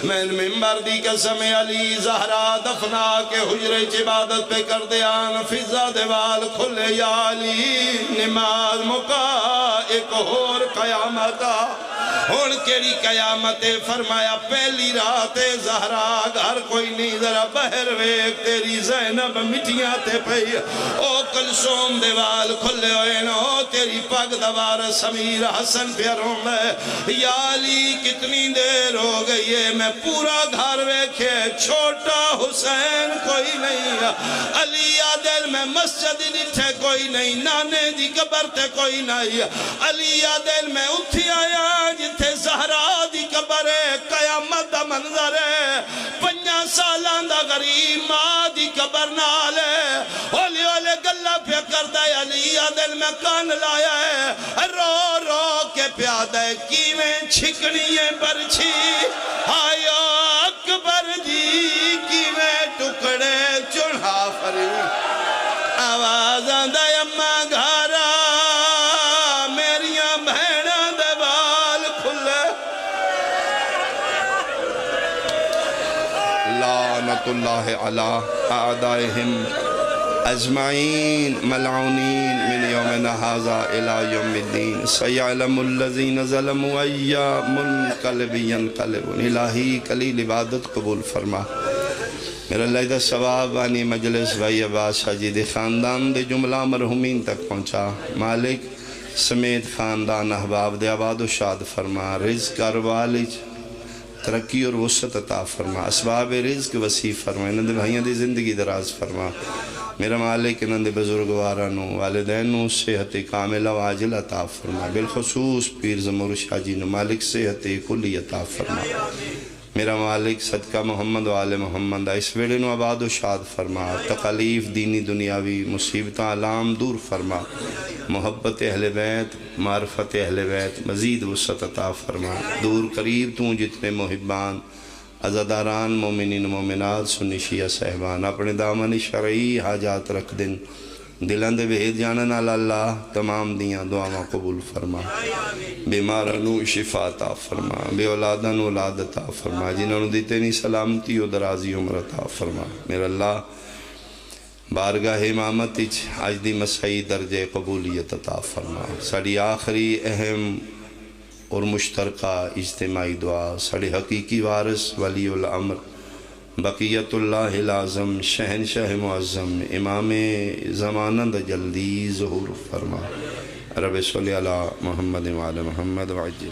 میں ممبر دی قسم علی، زہرا دفنا کے حجرے چ عبادت پہ کردے آن، فضہ دے وال کھلے، یا علی نماز مکا، ایک ہور قیامت آ۔ ہن کیڑی قیامت ہے؟ فرمایا، پہلی رات ہے زہرا، گھر کوئی نہیں، ذرا باہر ویکھ، تیری زینب مٹیاں تے پئی۔ او کلثوم دے وال کھلے ہوئے نے، او تیری پگ دا وارث امیر حسن پیا روندا ہے۔ یا علی، کتنی دیر ہو گئی ہے، میں پورا گھر ویکھے، چھوٹا حسین کوئی نہیں۔ علی آدھے، میں مسجد ڈٹھے کوئی نہیں، نانے دی قبر تے کوئی نہیں۔ علی آدھے، میں اتھی آیا جتھے زہرا دی قبر ہے، قیامت دا منظر ہے۔ پنجاں سالاں دا غریب ماں دی قبر نال ہے، ہولے ہولے گلاں پیا کردا ہے۔ علی آدھے، میں کن لایا ہے، رو رو کے پیا آدھا ہے، کیویں چھکنی ہے برچھی، ہائے او اکبر جی، کیویں ٹکڑے چنڑا فری۔ آواز آندا ہے، اماں گھر آ، میریاں بہناں دے وال کھلے۔ لعنت اللہ علی اعدائہم اجمعین، ملعونین من یومنا ھذا الی یوم الدین، سیعلم الذین ظلموا ای منقلب ینقلبون۔ الہی قلیل عبادت قبول فرما۔ میرا اللہ دا ثواب آنی مجلس بھائی عباس شاہ جی دے خاندان دے جملہ مرحومین تک پہنچا۔ مالک سمیت خاندان احباب دے آباد و شاد فرما۔ رزق کاروبار وچ ترقی اور وسعت عطا فرما۔ اسباب رزق وسیع فرما۔ انہاں دے بھائیاں دی زندگی دراز فرما۔ میرا مالک انہاں دے بزرگواراں نو، والدین نو صحت کاملہ و عاجلہ عطا فرما۔ بالخصوص پیر زمور شاہ جی نو مالک صحت کلی عطا فرما۔ میرا مالک، صدقہ محمد و آل محمد دا اس ویڑے نو آباد و شاد فرما، تکالیف دینی دنیاوی مصیبتاں آلام دور فرما، محبت اہل بیت، معرفت اہل بیت مزید وسعت عطا فرما۔ دور قریب توں جتنے محبان، عزاداران، مومنین مومنات، سنی شیعہ صاحبان اپنے دامن شرعی حاجات رکھ دن، دلاں دے بھید جانن آلا اللہ تمام دیاں دعاواں قبول فرما۔ بیماراں نو شفا عطا فرما، بے اولاداں نو اولاد عطا فرما، جنہاں نو دتے نی سلامتی و درازی عمر عطا فرما۔ میرا اللہ، بارگاہ امامت اچ اج دی مسائی درجہ قبولیت عطا فرما۔ ساڈی آخری اہم اور مشترکہ اجتماعی دعا ساڈے حقیقی وارث ولی الامر بقیت اللہ الاعظم شہنشاہ معظم امام زمانہ دا جلدی ظہور فرما۔ رب صلی علی محمد وعلی محمد وعجل۔